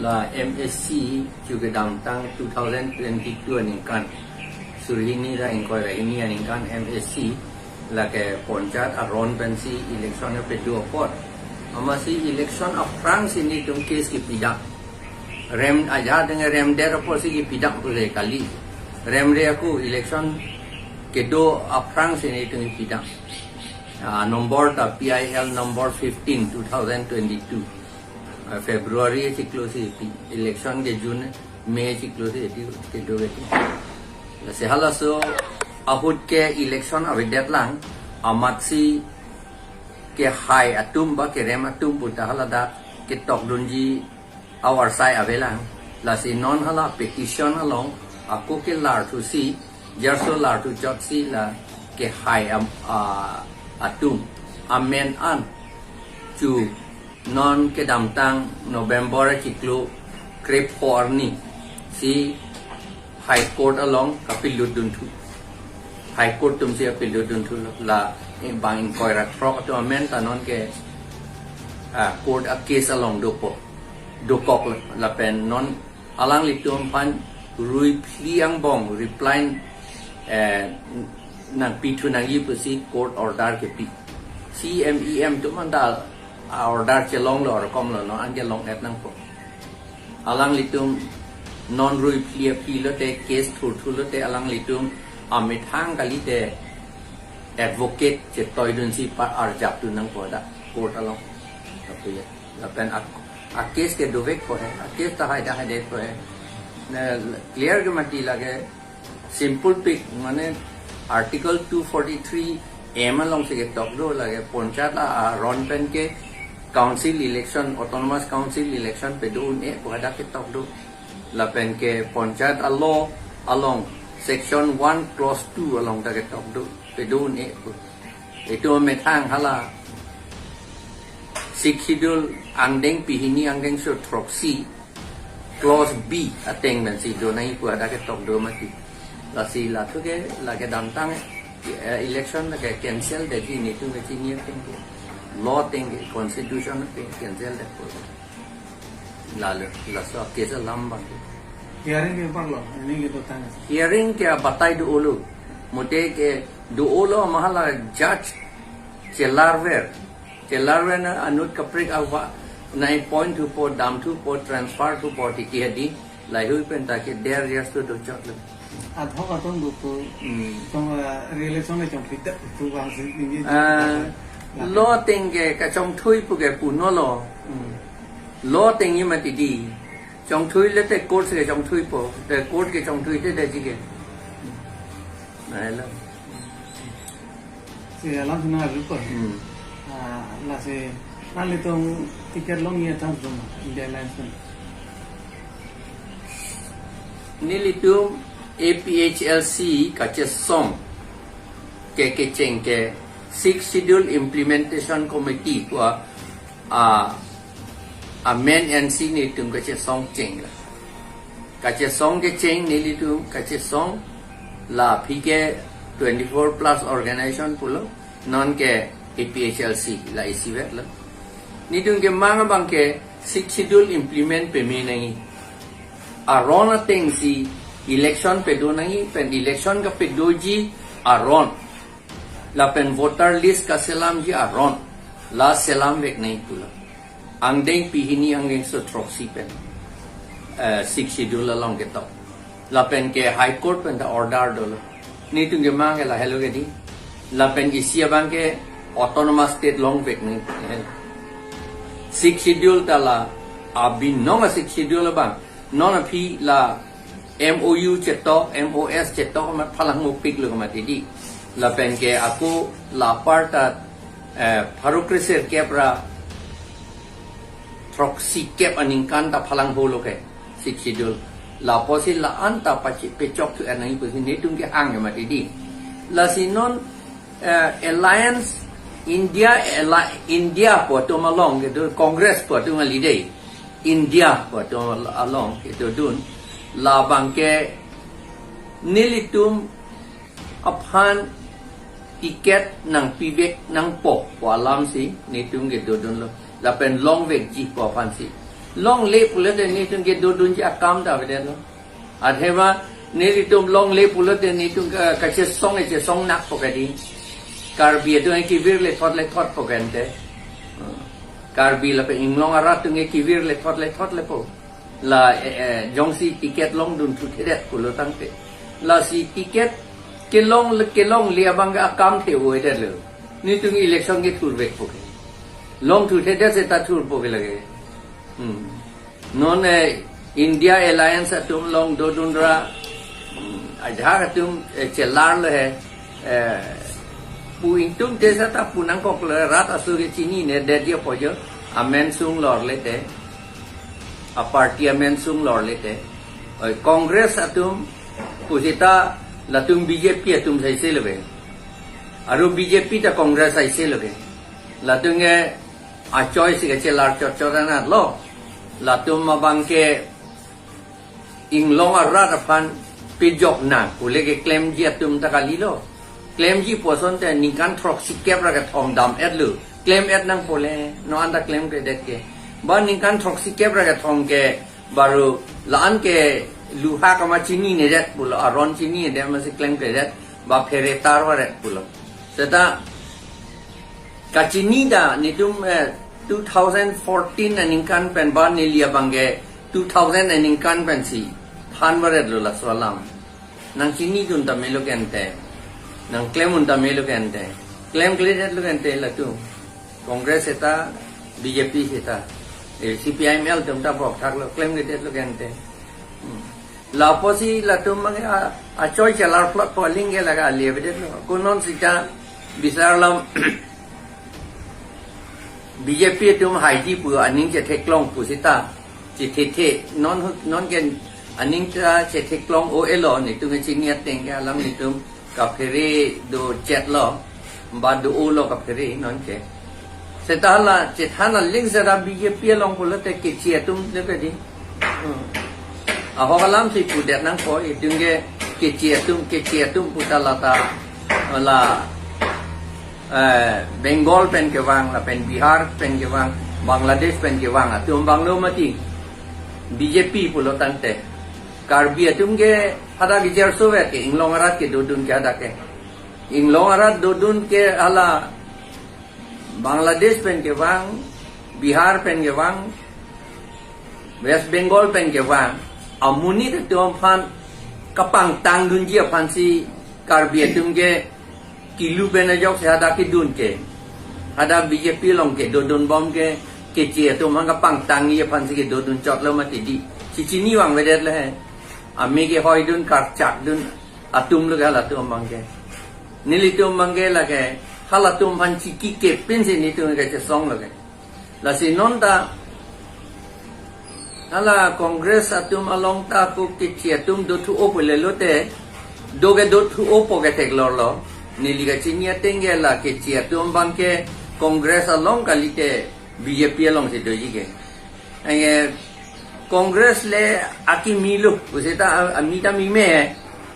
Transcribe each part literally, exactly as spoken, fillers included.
La M A C chu kedamtang two thousand twenty-two aningkan, suri hini ra ingkoi ra hini aningkan M A C, lake Panchayat aron pensi election kedo apot, amatsi election aphrangsi nelitum case kepidam. Rem aja deng remdet apotsi kepidam pule kali. Remre ako election kedo aphrangsi nelitum kepidam. Ah, number ta P I L number fifteen, two thousand twenty-two. Ah, February chiklo si pi-, election ke June, May chiklo si eti kedo ke. Lasi halaso ahut ke election avedetlang, amatsi kehai atum ba kerem atum puta haladak ketokdunji aorsai avelang. Lasi non hala petition along ako kelarthusi, jarso larthu chotsi la kehai am-, a-, atum amen an chu non kedamtang November chiklo krepho arnisi High Court along kapilutdunthu. High Court atumsi kapilutdunthu, la bang ingkoi ra throk atum amen ta non ke, ah, court a case along dopo, dokok la, lapen non alanglitum aphan rui phli angbong reply, eh, nangpithu nangji pusi court order kepi. C M E M atum anta a order chelonglo, orkomlo, non anke long-et nangpo. Alanglitum non rui phli aphi lote, case thurthu lote, alanglitum amethang kalite advocate chetoidunsi pa arjapdun nangpo dak court along. Tapi ya, lapen a, a case ke dovekpo he, a case ta haida haidetpo he. Na clear ke mati lake, simple pik, mane Article two forty-three M alongsi ketok do, lake Panchayat aron pen ke council election, autonomous council election pedo un-e pu hadak ketok do. Lapen ke Panchayat a law along section one clause two along ta ketok do, pedo un-e pu. Itum amethang hala Sixth Schedule angdeng pihini angdengso throksi clause B ateng pensi do nangji pu hadak ketok do mati. Lasi lathu ke lake damtang, eh, election lake cancel detji, nelitum kechini ateng ke, law ateng ke, constitution ateng cancel detpo. Lalo, laso case alam abang ke. Hearing ke bang lo, ini gitu tanya. Hearing ke batai do-olo. Mute ke do-olo, ma hala judge chelarver. Chelarver na anut kaprek ava, nai appoint thupo, damthupo, transfer thupo, tiki hadi, lahei hui pen ta ke der years to do chot lo. Ad hoc atum do pu, Hmm. tong, eh, re-election le chongphi dak pu vangsi ningje. Ah, Lapen law ateng ke kachongthui pu ke punolo. Hmm. Law atengji mati di. Chongthui le te court ke chongthuipo. Te court ke chongthui te detji ke. Nai lo. Si alam sina alu ko. Hmm. Ah, lasi nanglitum ticket longji atang tum India Alliance pen. Nelitum A P H L C kachesong ke kecheng ke Sixth Schedule Implementation Committee pu a, a, amen ansi nelitum kachesong cheng la. Kachesong kecheng nelitum kachesong la aphi ke twenty-four plus organization pulo, non ke A P H L C la isivet lo. Nelitum kemang abang ke Sixth Schedule implement peme nangji. Aron atengsi election pedo nangji, pen election kapedoji aron, lapen voter list kaselamji aron, la selamvek nangji pulo. Angdeng pihini angdengso throksi pen, eh, Sixth Schedule along ketok. Lapen ke High Court pen ta order dolo. Nelitum kemang ke lahelo ke di. Lapen isi abang ke autonomous state longvek nangji. Sixth Schedule ta la abinong a Sixth Schedule abang. Non aphi la M O U chetok, M O S chetok amat phalang mopik lo mati di. Lapen ke ako la aparta, eh, pharo kresirkep ra throksi kep aningkan ta phalang holo ke Sixth Schedule. Lapusi la-an ta pachi pechok thu anang pusi nelitum kehang ke mati di. Lasi non, eh, Alliance India, Alli-, India pu atum along kedo, Congress pu atum alidei, India pu atum along kedodun. Labang ke nelitum aphan ticket nangpivek nangpo pu alamsi nelitum kedodunlo. Lapen longvekji pu aphansi. Longle pulote netum kedodunji akam ta avedetlo. Athema nelitum longle pulote netum ka-, kachesong e chesong nakpo kadi. Karbi atum e kevir lethot lethotpo kente. Karbi lapen inglong arat atum e kevir lethot lethotlepo. La, eh, eh, jongsi ticket longdun thuthedet pulo tangte. Lasi ticket kelong, kelongle abang ke akam the-o-edetlo. Netum election kethurvekpo ke. Long thuthedet seta thurpo ke lake. Hmm. Non, eh, India Alliance atum along dodunra, hmm, ajahak atum, eh, chelarlo he, eh, pu ingtungte seta pu nangkoklo, rat aso ke chininedetji apot jo, amen sunglorle te, a party amen sunglorle te. Oi, Congress atum pusita latum B J P atum saise lo ke. Aru B J P ta Congress saise lo ke. Latum ke achoi si kachelar chot chot anatlo. Latum abang ke inglong arat aphan pejok nang pule keklemji atum ta kalilo. Klemji pu asonte ningkan throksikep ra kethom dam-etlo. Klem-et nangpo le, non anta klemkledet ke. Ba ningkan throksikep ra kethom ke baru la-an ke luha kama chininedet pulo, aron chininedet masi klemkledet, ba phere tarvaret pulo. Seta kachini ta netum, eh, two thousand fourteen aningkan pen ba neli abang ke two thousand aningkan pensi thanvaretlo laso alam. Nangchinidun ta melo kente. Nangklemdun ta melo kente. Klemkledetlo kente latum. Congress seta, B J P seta. Eh, C P I M L atum ta bokthaklo, klemkledetlo kente. Hmm. Lapusi latum abang ke, ah, achoi chelar plot po aling ke lake ali avedetlo. Ko non sita bisar alam B J P atum haiji pu aning chetheklong pusita. Chethethe, non hu-, non ke aning ta chetheklong-o-elo, netum kachini ateng ke alam netum kaphere dochetlo, ba do-olo kaphere non ke. Seta la chethan aling seta B J P along pulote keche atum le kadi. Hmm. Ahok alam si pudet nangpo, itum ke keche atum, keche atum puta lata, la, eh, Bengal pen kevang, lapen Bihar pen kevang, Bangladesh pen kevang atum abanglo mati. B J P pulo tangte. Karbi atum ke hadak ijar sovet ke, inglong arat kedodun ke hadak ke. Inglong arat dodun ke hala Bangladesh pen kevang, Bihar pen kevang, West Bengal pen kevang, amonit atum aphan kapangtangdunji aphansi Karbi atum ke kilu pen ajoksi hadak kedun ke. Hadak B J P along kedodunbom ke, keche atum aphan kapangtangji aphansi kedodun chotlo mati di. Chichini vangvedet le he. Ame kehoidun karchakdun atumlo ke halatum abang ke. Nelitum abang ke lake halatum aphan chikikep pensi netum kachesonglo ke. Lasi non ta hala Congress atum along ta ko keche atum dothu-o pule lote, do ke dothu-opo ketheklorlo. Neli kachini ateng ke la keche atum abang ke Congress along kalite B J P alongsi doji ke. Anke Congress le akimi lo, pusita a-, ami ta mime,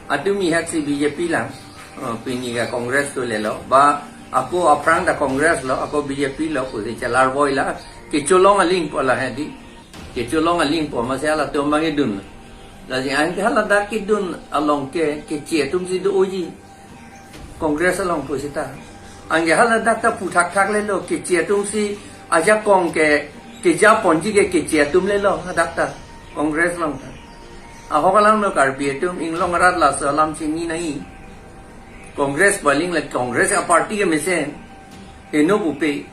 atum ihaksi B J P lang. Oh, pini ke Congress tu lelo. Ba ako aphrang ta Congress lo, ako B J P lo, pusi chelar boi la. Kecholong alingpo la hedi. Kecholong alingpo masi halatum abang kedun. Lasi anke haladak kedun along ke, keche atumsi do-oji. Congress along pusita. Anke haladak ta puthakthak lelo, keche atumsi ajakong ke, kejaponji ke keche atum lelo, hadak ta. Congress along ta. Ahok alam no Karbi atum inglong arat laso alam chini nai. Congress baling le Congress a party kemesen. Heno pupe.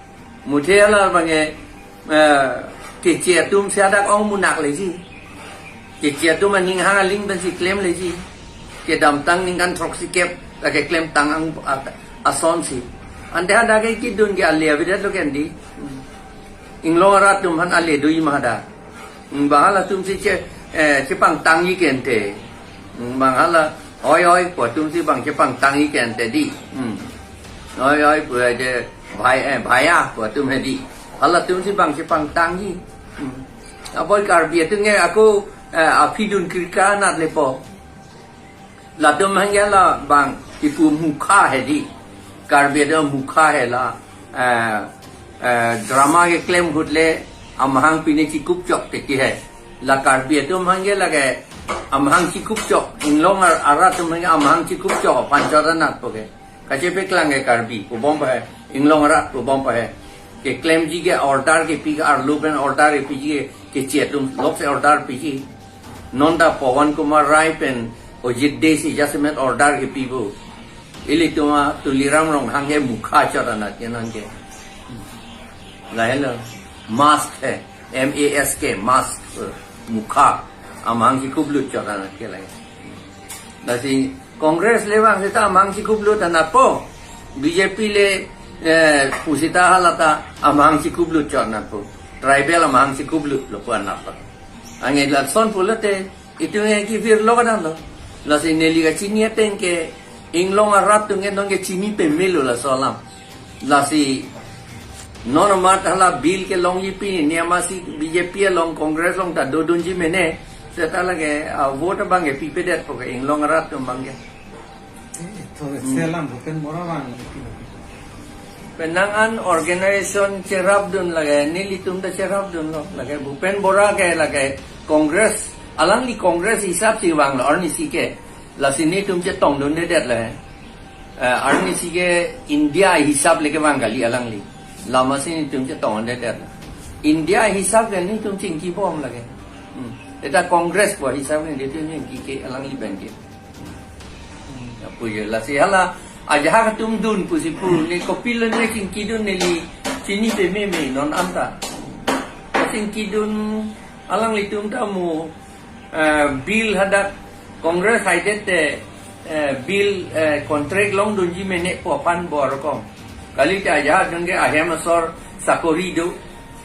Muthe hala abang ke, eh, keche atumsi hadak ong munak leji. Keche atum aning hang aling pensi klemleji. Kedamtang ningkan throksikep, lake klemtang ang at-, asonsi. Ante hadak ke kedun ke ale avedetlo kendi. Inglong arat atum aphan ale doji ma hadak. Hmm, bang halatumsi che, eh, chepangtangji kente. Hmm, bang hala, oi, oi, pu atumsi bang chepangtangji kente di. Hmm. Oi, oi, pu aje, bhai, eh, bhaiya, pu atum hedi. Halatumsi bang chepangtangji. Hmm. Apot Karbi atum ke ako, eh, aphi dun krika nat lepo. Latum hangke la bang ipu mukha hedi. Karbi atum mukha he la, eh, eh, drama keklem ahut le Amahang pine chikupchok titi hai. La Karbi atum hangke lake amahang chikupchok, inglong ar-, arat atum hangke amahang chikupchok aphan chot anatpo ke. Kachepeklang ke Karbi pubom pa hai, inglong arat pubom pa hai. Keklemji ke order kepi ke, arlo pen order kepiji ke, keche atum lok se order piji. Non ta Pawan Kumar Rai pen Ajit Dey si jasemet order kepi pu. Ilitum a Tuliram Ronghang ke mukha chot anat ke nang ke. Lahelo. Mask hai. M A S K, mask. Mukha. Amahang chikuplut chot anat ke lahe. Lasi Congress le vang seta amahang chikuplut anatpo. B J P le, eh, pusita halata amahang chikuplut chot anatpo. Tribal amahang chikuplut lo pu anatpo. Ange lason pulote itum ke kevir lo kadang lo. Lasi neli kachini ateng ke inglong arat atum ke non ke chini pemelo laso alam. Lasi non amat hala bill kelongji pini, ne amatsi B J P along Congress along ta dodunji mene. Seta lake, ah, vote abang ke pipedetpo ke inglong arat atum abang ke. Ito, hmm, selam Bhupen Bora vang. Penang an organization cherapdun lake, nelitum ta cherapdunlo. Lake Bhupen Bora ke lake Congress, alangli Congress hisapsi vanglo, arnisi ke. Lasi netum chetongdundedet le. Eh, arnisi ke India hisap le kevang kali alangli. La amatsi netum chetongdedet. India hisap ke netum chingkibom lake. Hmm. Eta Congress pu hisap ke netum chingki ke alangli pen ke. Hmm. Lapu jo, lasi hala ajahak atum dun pusi pu, ne kopilo ne chingkidun, neli chini pememe non anta. Chingkidun, alanglitum ta mo, eh, bill hadak Congress haidet te, eh, bill, eh, contract longdunji mene pu aphan bor kom. Kalite ajahak atum ke ahem asor sakori do,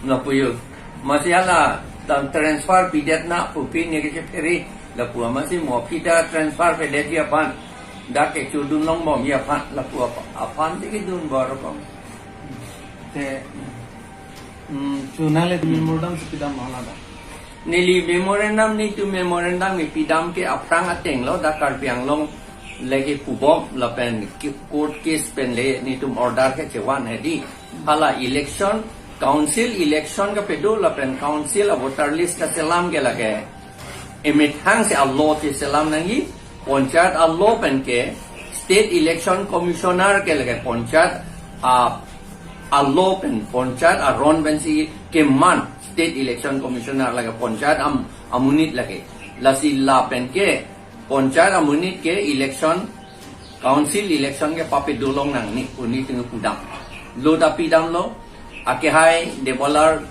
lapu jo. Amatsi hala tang transfer pidet na pu pine kechephere, lapu amatsi mo aphi ta transfer pedetji aphan, dak kechudun longbomji aphan, lapu aphan, aphan te kedun bor kom. Te, hmm, chunale memorandum si pidam hala da. Neli memorandum, netum memorandum ipidam ke aphrang atenglo, dak Karbi Anglong lake pubom lapen ki-, court case pen le netum order kechevan hedi. Hala election, council election kapedo lapen council a voter list kaselam ke lake emethang si a-law cheselam nangji, panchayat a-law pen ke, State Election Commissioner ke lake panchayat a, a-law pen, panchayat aron pensi keman, State Election Commissioner lake panchayat am-, amonit lake. Lasi lapen ke, panchayat amonit ke election, council election ke papedo long nangne pu netum pudam. Lo ta pidamlo, akehai Debolal,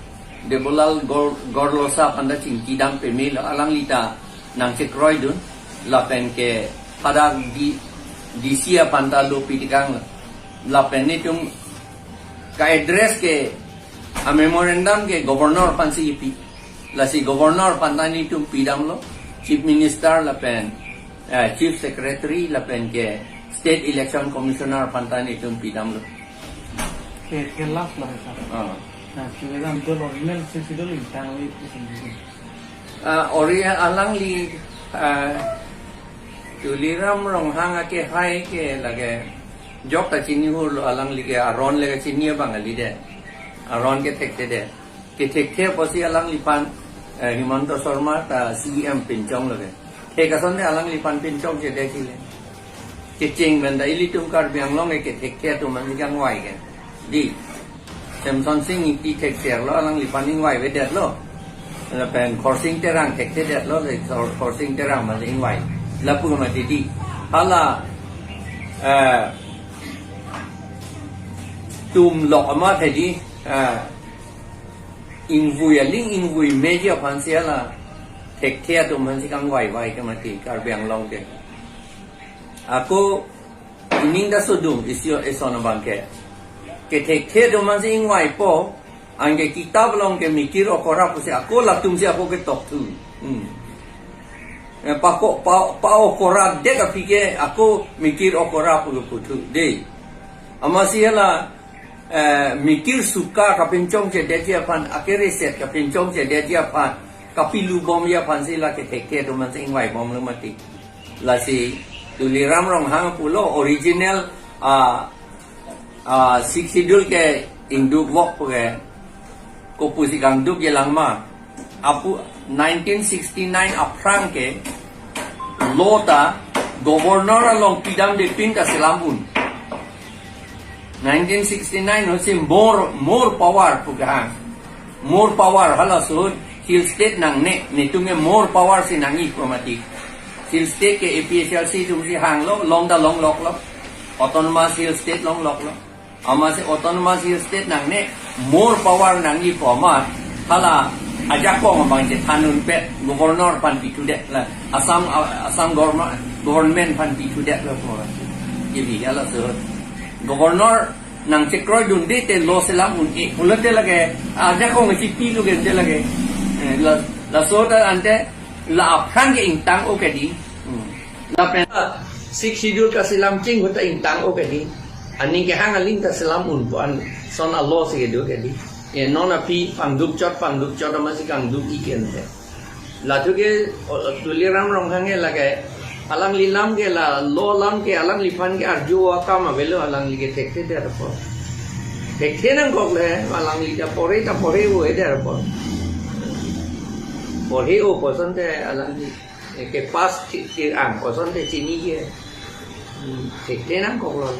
Debolal Gor-, Gorlosa aphan ta chingkidam pemelo, alangli ta nangchekroidun, lapen ke hadak D-, D C aphan ta lo pitikanglo. Lapen netum ka-address ke a-memorandum ke governor aphansi kipi. Lasi governor aphan ta netum pidamlo, Chief Minister lapen, eh, Chief Secretary lapen ke State Election Commissioner aphan ta netum pidamlo. Ke, ke last lo, sir. Ah. Na, sudah itu original si sudah lintang itu sendiri. Ah, ori alangli, ah, Tuliram Ronghang akehai ke lake jok ta chini hurlo, alangli ke aron le kachini abang kalidet. Aron ke thekthe det. Kethekthe apotsi alangliphan, eh, Himanta Sarma ta C E M pinchonglo ke. Thek ason te alangliphan pinchongchedet chile. Kecheng pen ta ilitum Karbi Anglong ke kethekthe atum aphan kangvai ke. Di. Semson Sing Ingti thekserlo, alangliphan ingvaivedetlo. Lapen Khorsing Terang thekthedetlo, le Khor-, Khorsing Terang aphan ingvai. Lapu mati di. Hala, eh, tum lok amat hedi, eh, ingvui aling ingvui meji aphansi hala thekthe atum aphansi kangvaivai ke mati Karbi Anglong ke. Ako ining ta sodung isi ison abang ke. Kethekthe atum aphansi ingvaipo, anke kitap along ke mikir okora pusi ako latumsi ako ketokthu. Hmm. Eh, pako, pa, pa okora dek aphi ke ako mikir okora pu keputhu. Dei. Amatsi hala, eh, mikir suka kapinchongchedetji aphan, akereset kapinchongchedetji aphan, kapilubomji aphansi la kethekthe atum aphansi ingvaibomlo mati. Lasi Tuliram Ronghang pulo original, ah, ah, Sixth Schedule ke ingduk vok pu ke Kopusi kangduk jelang ma. Apu nineteen sixty-nine aphrang ke law ta governor along pidamde pin ta selam un. Nineteen sixty-nine ho si more, more power pu kehang. More power halaso ahut hill state nangne, netum ke more power si nangji pu mati. Hill state ke A P H L C atum si hanglo, long ta longloklo. Autonomous hill state longloklo. Amatsi autonomous hill state nangne, more power nangji pu amat, hala ajakong abang chethan unpet, governor aphan pithudet la, Assam, Assam government, government aphan pithudet la pu amat. Kebi halaso ahut. Governor nangchekroidunde te law selam un-e pulote lake, ajakong si pilu ke te lake. Eh, la, laso ta ante, la aphrang ke ingtang-o ke dei. Hmm. Lapen Sixth Schedule kaselam cheng ahut ta ingtang-o ke dei. Aning kehang aling ta selam un pu an son a-law si kedo ke dei. E non aphi pangduk chot, pangduk chot amatsi kangduk-ik ente. Lathu ke, o, Tuliram Ronghang ke lake, alangli alam ke la, law alam ke alangliphan ke arju akam avelo, alangli ke thekthe det apot. Thekthe nangkok le, alangli ta pore ta pore-o-e det apot. Pore-o pu asonte alangli, eh, ke pass thi, thi ang pu asonte chini ke. Hmm, thekthe nangkoklo.